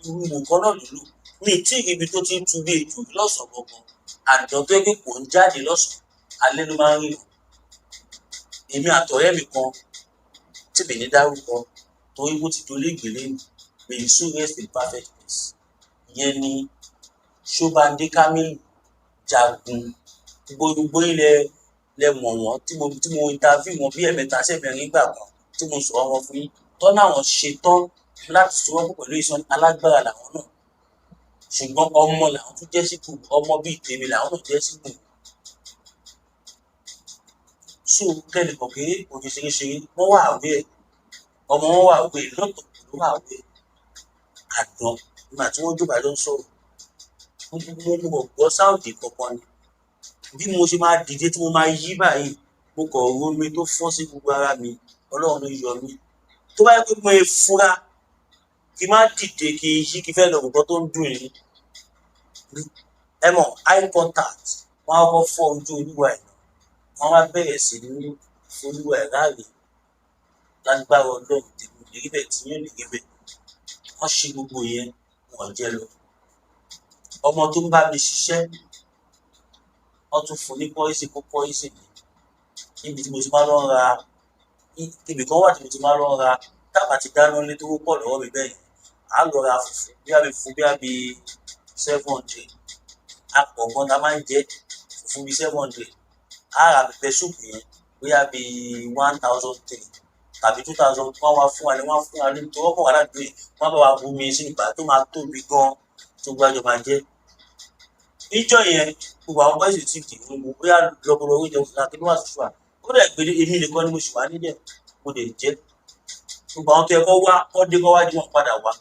irú nǹkan náà ló lò. Mi ì tí ì rí ibi tó ti ń tu bí ejò lọ́sàn-án gangan. Àdán tó yẹ pé kò ń jáde lọ́sàn-án, alẹ́ ló máa ń rìn. Èmi àtọ̀rẹ́ mi kan tí mi ní dárúkọ torí bó ti dolé ìgbélé mi, may you soon rest in perfect peace. Ìyẹn ni Ṣóbándé Kamilu Jagun. Gbogbo ilẹ̀ lẹ mọ̀ wọ́n tí mo interview wọn bí ẹ̀mẹ́ta sẹ́mẹrin nígbà kan tí mo sọ̀rọ̀ wọn fún yín. Tọ́nà àwọn ṣetán láti sowọ́pọ̀ pẹ̀lú ìsọ̀n alágbára làwọn náà. Ṣùgbọ́n ọmọ làwọn tún jẹ́ sípò, ọmọ bíi tèmi làwọn náà jẹ́ sípò. So kẹ́lẹ̀ mọ̀ pé òye ṣeréṣeré, wọ́n wà aware, ọmọ wọn wà aware, lọ́tọ̀ ló wà aware. Àdán nígbà tí wọ́n jókòó àjọ ń sọ̀rọ̀, mo gbọ́ sáùdì kankan ni. Bí mo ṣe máa dìde tí mo máa yí báyìí, mo kàn ro omi tó fọ́ sí gbogbo ara mi, Ọlọ́run ló yọ mí. Tó bá yẹ pé mo fura, kí n má dìde, kí n yí, kí n fẹ́ lọ nǹkan tó ń dùn yín. Ẹ mọ̀, eye contact, wọ́n á kọ́kọ́ fọ́ ojú olúwa ẹ̀, wọ́n á bẹ̀rẹ̀ sí ní olúwa ẹ̀ ráàlì. Lágbára Ọlọ́run, tèmi ò lè rí bẹ́ẹ̀, tí yín ò lè rí bẹ́ẹ̀. Wọ́n ṣe gbogbo yẹn, wọ́n jẹ́ lọ. Ọmọ tó ń bá mi ṣiṣẹ́, wọ́n tún fún ní poison, kó poison mi. Níbi tí mo ti máa lọ ra, ibì kan wà tí mo ti máa lọ ra, tábà ti dáná lé tó pọ̀ lọ́wọ́ mi bẹ́ẹ̀ yẹn, à á lọ ra fùfú, bí a bí fùfú bí a bí 700. A pọ̀ gan ta máa ń jẹ fùfú bí 700. A ra pepper soup yẹn bóyá bí 1,300 tàbí 2,000. Wọ́n wá fún wa ní, wọ́n fún wa ní tó wọ́pọ̀ wá ládùúgbò yìí, wọ́n bá wa bu omi sínú ìgbà tó máa tóbi gan tó gbájọ máa jẹ́. Níjọ́ yẹn, gbogbo àwọn bọ́ìsì tí kì í mú bóyá lọ́pọ̀lọpọ̀ oúnjẹ oṣù láti wá ṣùṣù à. Ó dẹ̀ pé èmi nìkan ni mo ṣì wá nílẹ̀, mo lè jẹ́. Gbogbo àwọn tó yẹ kó wá, kó dé kó wá jí wọn padà wá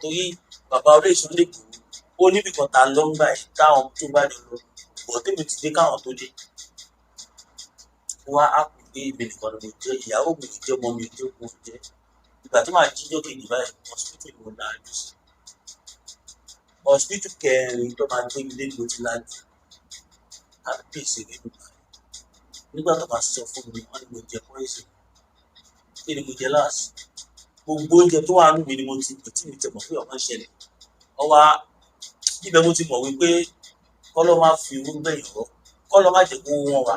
torí bàbá olóyè Sunday Igboho ó níbi kan tá lọ ń gbà yìí táwọn tó bá jọ lọ. Bọ̀ tèmi ti dé káwọn tó dé. Wá á kù pé èmi nìkan ni mo jẹ́, ìyàwó mi ò jẹ́, ọmọ mi ò jẹ́, mo jẹ́. Ìgbà tí màá jíjọ́ kejì báyìí, hospital ni mo lajú sí. Hospital kẹrin tó máa gbé mi dé ni mo ti lajú. Kábíyèsí Elédùmarè. Nígbà tó máa sọ fún mi, wọ́n ní mo jẹ poison. Kí ni mo jẹ last? Gbogbo oúnjẹ tó wà nínú mi ni mo ti bì tí mi tẹ̀ mọ̀ pé ọ̀kan ṣẹlẹ̀. Ọwá ibẹ̀ mo ti mọ̀ wípé kọ́lọ́ máa fi owó gbẹ̀yìn rọ́, kọ́lọ́ má jẹ́ kó wọ́n wa.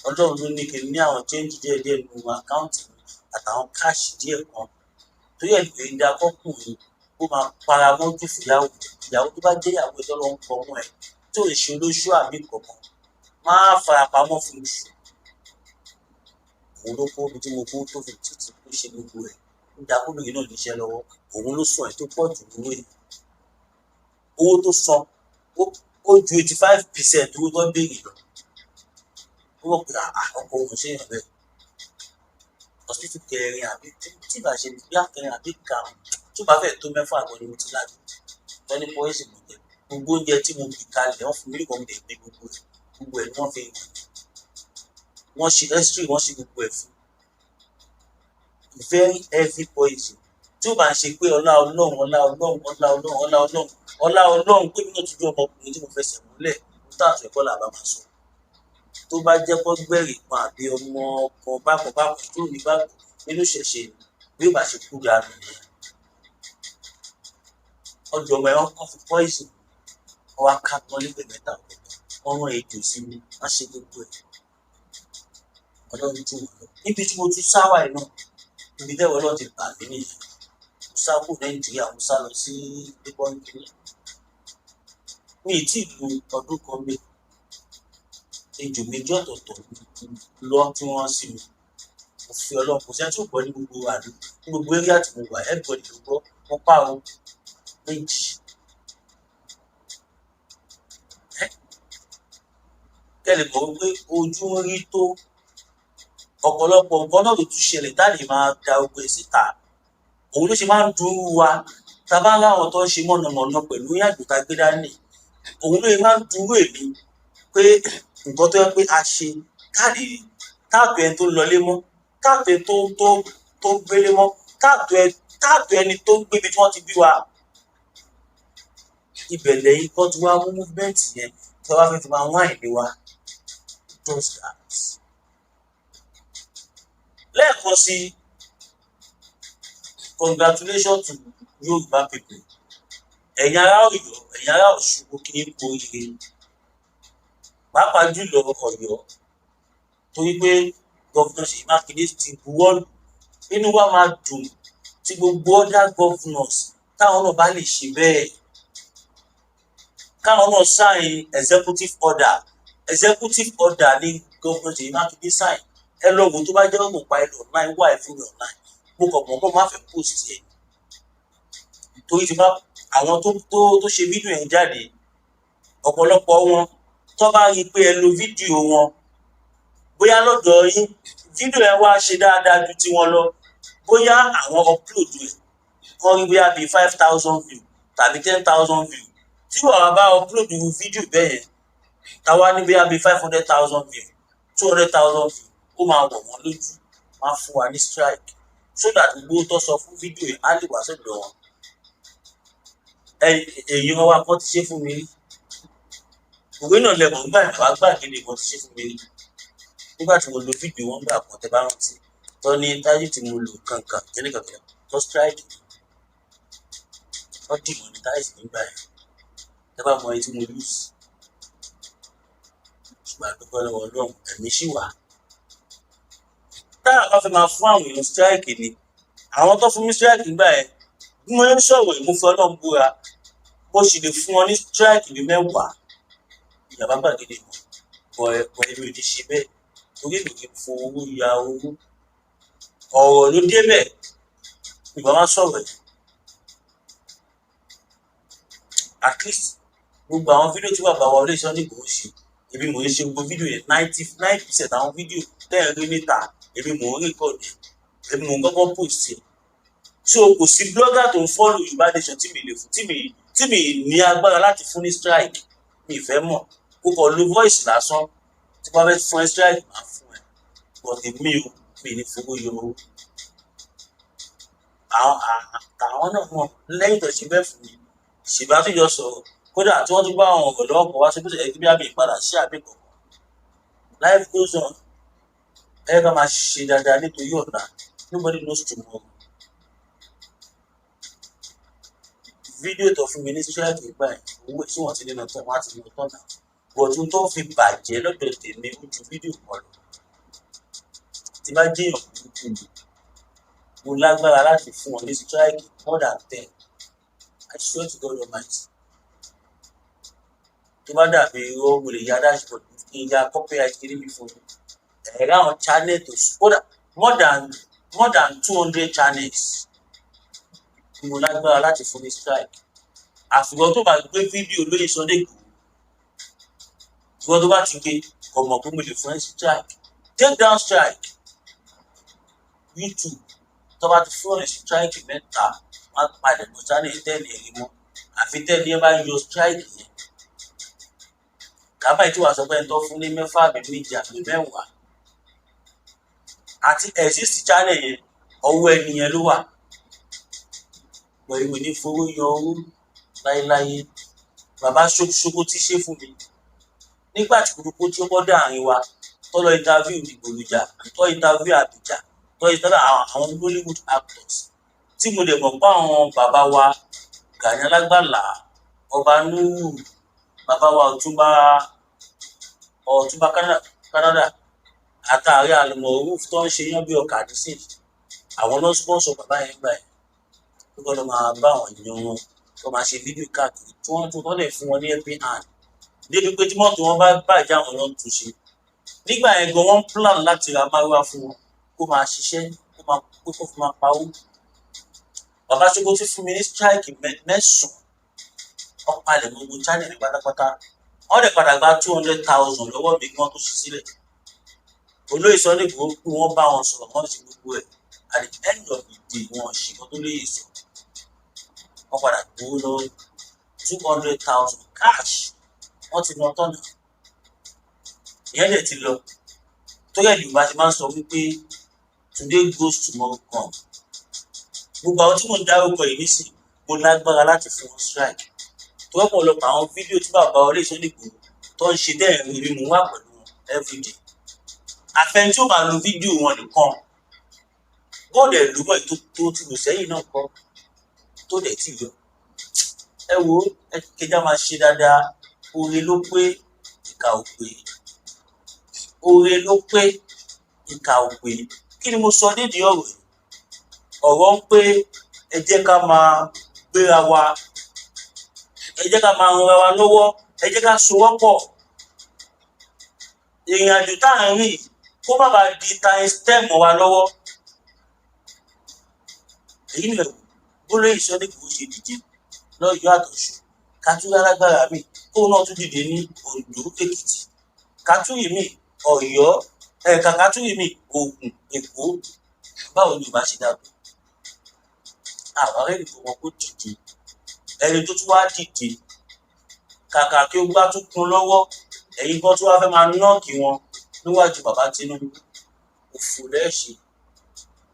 Ọlọ́run ló ní kí n ní àwọn change díẹ̀ díẹ̀ nínú àkáùntì mi àtàwọn cash díẹ̀ kan. Torí ẹ̀ pé ń da kọ́kùnrin kó máa para mọ́jú fún ìyàwó. Ìyàwó tó bá jẹ́ ìyàwó ẹ̀ tọ́lọ́ ń pọ̀ mọ́ ẹ̀, tí ò ṣe olóṣù àbí kankan, má farapamọ́ fún oṣù. Òun ló kó ibi tí mo kó tó fi títí tó ṣe gbogbo ẹ̀. Ń da kóbìnrin náà níṣẹ́ lọ́wọ́. Òun ló san ẹ̀ tó pọ̀ jù nínú ẹ̀. Owó tó san ó ju 85% owó tó ń béèrè lọ. Ó wọ́n pé ọkọ òun ṣe èèyàn bẹ́ẹ̀. Hospital kẹrin àbí tí bá ṣe bí àkẹrin àbí karùn-ún tí ó bá fẹ́ tó mẹ́fà gan ni mo ti lajú. Wọ́n ní poison mo jẹ. Gbogbo oúnjẹ tí mo bì kalẹ̀, wọ́n fún mi níkan mo dẹ̀ gbé gbogbo ẹ̀. Gbogbo ẹ̀ ni wọ́n fi wọ́n ṣe x-ray, wọ́n ṣe gbogbo ẹ̀ fún. Very heavy poison. Tí ó bá ń ṣe pé ọlá Ọlọ́run, ọlá Ọlọ́run, ọlá Ọlọ́run, ọlá Ọlọ́run, ọlá Ọlọ́run pé mi náà ti jẹ́ ọmọkùnrin tí mo fẹsẹ̀ múlẹ̀, mo tà àtọ̀ ẹ̀kọ́ làbá máa sọ. Tó bá jẹ́ kó gbẹ̀rì kan àbí ọmọ kan bákan bákan tó ní bákan nínú ìṣẹ̀ṣe bí ó bá ṣe kú dànù nìyẹn. Ọjọ́ ọmọ ẹ̀ wọ́n fi poison, Wọ́n wá ká wọn lẹ́gbẹ̀ẹ́ mẹ́ta ọ̀tọ̀ọ̀tọ̀, wọ́n rán ejò sí mi, wọ́n ṣe gbogbo ẹ̀. Ọlọ́run jù wọ́n lọ. Níbi tí mo tún sá wà yìí náà, ibi tẹ́wọ̀ Ọlọ́run ti bà mí nìyẹn. Mo sá kúrò Nàìjíríà, mo sá lọ sí Lagos. Mi ì tí ì lu ọdún kan bẹ́ẹ̀, ejò méjì ọ̀tọ̀ọ̀tọ̀ lọ tí wọ́n sí mi. Mo fi Ọlọ́run, kò sẹ́ni tí ò gbọ́ ní gbogbo àdúgbò, ní gbogbo area tí mo wà, everybody ló gbọ́. Mo pa o méjì. Kẹ́ lè mọ̀ wípé ojú ń rí tó. Ọ̀pọ̀lọpọ̀ nǹkan náà ló tún ṣẹlẹ̀ tá lè máa da gbogbo ẹ̀ síta. Òun ló ṣe máa ń dùn wa tá a bá láwọn tó ń ṣe mọ̀nàmọ́ná pẹ̀lú ìrìnàjò tá a gbé dání. Òun ló ṣe máa ń dùn èmi pé nǹkan tó yẹ pé a ṣe káàdì káàtó ẹni tó ń lọlé mọ́, káàtó ẹni tó ń gbélé mọ́, káàtó ẹni tó ń gbébi tí wọ́n ti bí wa. Ibẹ̀ lẹ́yìn kan tí wàá mú movement yẹn tí wọ́n fẹ́ fi máa wá ìlé wa. Just that. Lẹ́ẹ̀kan sí, congratulations to Yorùbá people. Ẹ̀yin ará Ọ̀yọ́, ẹ̀yin ará Ọ̀ṣun, mo kí yín kú oríire, pàápàá jùlọ Ọ̀yọ́, torí pé Governor Ṣèyí Mákindé ti buwọ́lù. Inú wa máa dùn tí gbogbo other governors táwọn náà bá lè ṣe bẹ́ẹ̀, káwọn náà sign executive order. Executive order ní Governor Ṣèyí Mákindé sign. Ẹ lọ wò, tó bá jẹ́ kó pa ẹ lọ online, wà ẹ fún mi online. Mo kàn mọ̀ mọ́ má fẹ́ post ẹ̀, torí ti bá àwọn tó ṣe fídíò yẹn jáde, ọ̀pọ̀lọpọ̀ wọn tó bá rí i pé ẹ lo fídíò wọn, bóyá lọ́dọ̀ yín fídíò yẹn wá ṣe dáadáa ju tiwọn lọ, bóyá àwọn upload ẹ̀, kọ́ rí bóyá bíi 5,000 view tàbí 10,000 view, tí wàá bá upload fídíò bẹ́ẹ̀ yẹn, táwa ní bóyá bíi 500,000 view, 200,000 view, ó máa wọ̀ wọ́n lójú, wọ́n á fún wa ní strike so that gbogbo tó sọ fún fídíò yẹn á lè wá sọ́dọ̀ wọn. Èèyàn wa kan ti ṣe fún mi rí. Òwe náà lẹ́mọ̀ nígbà ìwà gbàgede kan ti ṣe fún mi rí nígbà tí mo lo fídíò wọn gbà kan. Tẹ́ bá rántí, tó ní tájú tí mo lò kankan kíní kankan tó strike, wọ́n demonetize nígbà yẹn. Tẹ́ bá mọ ẹni tí mo lose, ṣùgbọ́n àdúgbò lọ́wọ́ Ọlọ́run, ẹ̀mí ṣì wà. Táwọn bá fẹ́ máa fún àwọn èèyàn strike ni, àwọn tó fún mi strike nígbà yẹn, bí mo ń sọ̀rọ̀, ìmúfẹ́ Ọlọ́run búra, mo sì lè fún wọn ní strike bíi 10 ìyàbá gbàgede mọ̀ bọ̀. Ẹ̀kọ́ èmi ò ní ṣe bẹ́ẹ̀, torí èmi kì í fowó ya owó. Ọ̀rọ̀ ló débẹ̀, ìgbà máa sọ̀rọ̀ ẹ̀. At least gbogbo àwọn fídíò tí bàbá wa olóyè Sunday Igboho ṣe, èmi mò ń ṣe gbogbo fídíò yẹn. 99% àwọn fídíò tẹ́ ẹ̀ rí níta, èmi mò ń record ẹ̀, èmi mò ń kọ́kọ́ post ẹ̀. So kò sí blogger tó ń follow Yorùbá Nation tí mi lè fún, tí mi ní agbára láti fún ní strike. Mi ì fẹ́ mọ̀, kó kàn lo voice lásán, tí wọ́n fẹ́ fún ẹ strike, máa fún ẹ. But èmi ò, mi ní fowó yọ owó. Àwọn náà mọ̀ lẹ́yìn tó ṣe bẹ́ẹ̀ fún mi, ṣèbá tó yọ sọ̀rọ̀ kódà tí wọ́n tún bá àwọn ọ̀rọ̀ lọ́wọ́ kan wá sí bó ṣe ẹgbẹ́ bí àmì ìpadà sí àbí kankan. Life goes on. Ẹ ká máa ṣe dáadáa nítorí ọ̀la. Nobody knows tomorrow. Fídíò tó fún mi ní social media gbà yẹn, owó tí wọ́n ti nínú tán, wọ́n á ti nínú tán náà, but ohun tó fi bàjẹ́ lọ́dọ̀ tèmi, ó ju fídíò kan lọ. Tí bá jẹ́yàn burúkú ni, mo lágbára láti fún wọn ní strike more than 10. I swear to God Almighty. Tó bá dàbí irọ́, mo lè ya dashboard, kí n ya copyright kiri mi fún mi. Ẹ̀rọ àwọn channel tó kódà more than 200 channels ni mo lágbára láti fún ní strike. Àfìgbọ́n tó bá gbé fídíò lóye Sunday Igboho, ìwọ́n tó bá ti gbé, kò mọ̀ pé mo lè fún ẹ strike, take down strike. YouTube, tó bá ti fún ẹ strike mẹ́ta, wọ́n á palẹ̀ mọ́ channel tẹ́lẹ̀ rí mọ́, àfi tẹ́lẹ̀ ẹ bá yọ strike yẹn. Kàbáyé tí wàá sọ pé ẹni tó fún ní mẹ́fà àbí méje àbí 10 àti exist channel yẹn, ọwọ́ ẹni yẹn ló wà. Pẹ̀lú ní fowó yọ owó láéláé. Bàbá ṣoko tí ṣe fún mi nígbà tí kúrúkú tí ó bọ́ dàrin wa, tó lọ interview Ìgbòlùjà, tó interview Àbíjà, tó interview àwọn Nollywood actors, tí mo lè mọ̀ pé àwọn bàbá wa Gani Alágbàlá, Ọba Núhù. Bàbá wa Ọ̀túnba Canada àtàrí Àlùmọ̀rúf tó ń ṣe yán bí ọkà nísìn, àwọn lọ sponsor bàbá yẹn gbà yẹn tó gbọ́dọ̀ máa bá àwọn èèyàn wọn tó máa ṣe fídíò káàkiri, tí wọ́n tún tọ́lẹ̀ fún wọn ní helping hand, débi pé tí mọ́tò wọn bá bàjẹ́, àwọn ló ń tún ṣe. Nígbà yẹn gan, wọ́n plan láti ra márúwá fún wọn kó máa ṣiṣẹ́, kó máa pé kó fi máa pawó. Bàbá Sókótó fún mi ní strike mẹ́sàn-án, wọ́n palẹ̀ gbogbo channel mi pátápátá. Wọ́n dẹ̀ padà gba 200,000 lọ́wọ́ mi kí wọ́n tó ṣí sílẹ̀. Olóyè Sunday Igboho pé wọ́n bá wọn sọ̀rọ̀, wọ́n ṣe gbogbo ẹ̀. At the end of the day, wọn ṣe nǹkan tó léyè sọ, wọ́n padà gbowó lọ́wọ́, 200,000 cash. Wọ́n ti ná tọ́nà, ìyẹn dẹ̀ ti lọ. Torí ẹ̀ Yorùbá ti máa ń sọ wípé today goes, tomorrow come. Gbogbo àwọn tí mò ń dárúkọ yìí nísìn, mo lágbára láti fún wọn strike tó ọ̀pọ̀lọpọ̀. Àwọn fídíò tí bàbá olóyè Sunday Igboho tó ń ṣe dẹ́rìn rí, mi mò ń wà pẹ̀lú wọn everyday. Àfẹn tí ó máa lo fídíò wọn nìkan, bóòdù ẹ̀ ló mọ̀ ètò tó ti lò sẹ́yìn náà kọ́ tó dẹ̀ ti yọ. Ẹ wo, ẹ kẹjá máa ṣe dáadáa. Oore ló pé, ìkà ò pé. Oore ló pé, ìkà ò pé. Kí ni mo sọ nídìí ọ̀rọ̀ yìí? Ọ̀rọ̀ ń pé ẹ jẹ́ ká máa gbéra wa, ẹ jẹ́ ká máa ranra wa lọ́wọ́, ẹ jẹ́ ká sowọ́pọ̀. Ìrìn àjò tá à ń rìn, kó má bàa di times 10 mọ́ wa lọ́wọ́. Èyí ni ẹ̀wù bólóyè Sunday Igboho ṣe dìde lọ́yọ̀ọ́ àtọ̀ṣù. Kátúrú alágbára mi kóun náà tún dìde ní Oǹdó, Èkìtì, kátúrì mi Ọ̀yọ́, ẹ̀ka kátúrì mi Ògùn, Èkó. Báwo ni Yorùbá ṣe dàgbà? Àwọn ará ìlú wọn kó dìde. Ẹni tó tún wá dìde, kàkà kí ó gbá tún kún lọ́wọ́, ẹ̀yin kan tó wá fẹ́ máa knock wọn níwájú bàbá Tinubu. Òfò lẹ́ẹ̀ṣẹ̀.